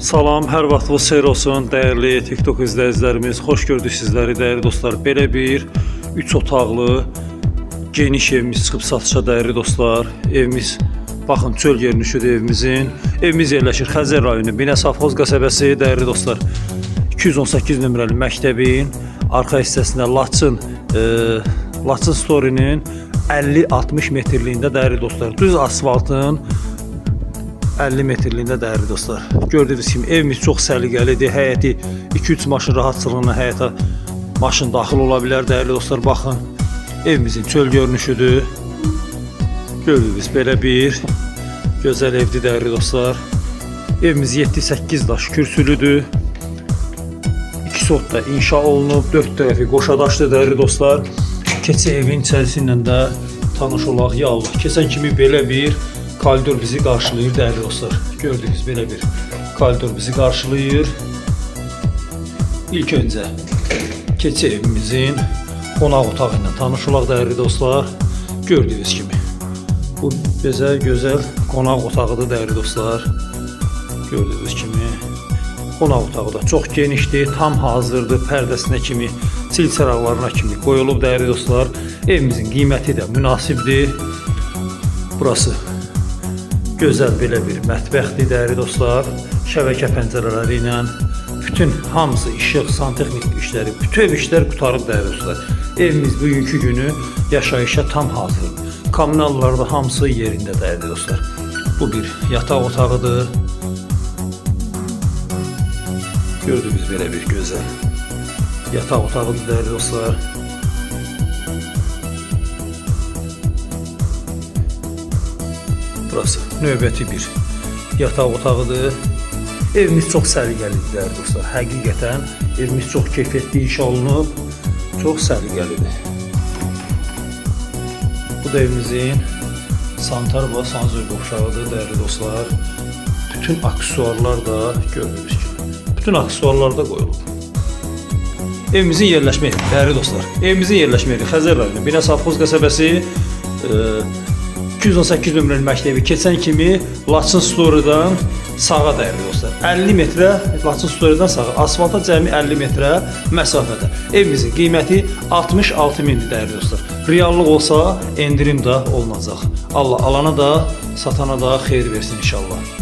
Salam, hər vaxtınız xeyir olsun dəyərli TikTok izləyicilərimiz. Xoş gördük sizləri dəyərli dostlar. Belə bir 3 otaqlı geniş evimiz çıxıb satışa dəyərli dostlar. Evimiz baxın çöl görünüşüdür evimizin. Evimiz yerləşir Xəzər rayonu Binə Safxoz qəsəbəsi dəyərli dostlar. 218 nömrəli məktəbin arxa hissəsində Laçın Laçın Story-nin 50-60 metrliyində dəyərli dostlar. Düz asfaltın 50 metrliyində dəyərli dostlar. Gördüyünüz kimi evimiz çox səliqəlidir. Həyəti 2-3 maşın rahatçılığına həyətə maşın daxil ola bilər dəyərli dostlar. Baxın, evimizin çöl görünüşüdür. Gördüyünüz belə bir gözəl evdir dəyərli dostlar. Evimiz 7-8 daş kürsülüdür. 2 sotda inşa olunub, 4 tərəfi qoşa daşdır dəyərli dostlar. Keçək evin içərisi ilə də tanış olaq ya Allah. Keçən kimi belə bir koridor bizi qarşılayır dəyərli dostlar. Gördüyünüz belə bir koridor bizi qarşılayır. İlk öncə keçək evimizin qonaq otağı ilə tanış olaq dəyərli dostlar. Gördüyünüz kimi bu bizə gözəl qonaq otağıdır dəyərli dostlar. Gördüyünüz kimi qonaq otağı da çox genişdir, tam hazırdır, pərdəsinə kimi, çil çıraqlarına kimi qoyulub dəyərli dostlar. Evimizin qiyməti də münasibdir. Burası gözəl belə bir mətbəxdir dəyərli dostlar. Şəbəkə pəncərələri ilə bütün hamısı işıq, santexnik işləri, bütün işlər qurtarıb dəyərli dostlar. Evimiz bugünkü günü yaşayışa tam hazırdır. Kommunallar da hamısı yerində dəyərli dostlar. Bu bir yataq otağıdır. Gördüyünüz belə bir gözəl yataq otağıdır dəyərli dostlar. Burası növbəti bir yataq otağıdır. Evimiz çox səliqəlidir dəyərli dostlar. Həqiqətən evimiz çox keyfiyyətli inşa olunub. Çox səliqəlidir. Bu da evimizin sanitar və sanzor qovşağıdır dəyərli dostlar. Bütün aksesuarlar da gördüyünüz kimi. Bütün aksesuarlar da qoyulub. Evimizin yerləşmə yeri, dəyərli dostlar. Evimizin yerləşmə yeri Xəzər rayonu, Binə Safxoz qəsəbəsi, 218 nömrəli məktəbi keçən kimi Laçın Story-dan sağa dəyərli dostlar. 50 metrə Laçın Story-dan sağa, asfalta cəmi 50 metrə məsafədə. Evimizin qiyməti 66 mindir dəyərli dostlar. Reallıq olsa endirim də olunacaq. Allah alana da, satana da xeyir versin inşallah.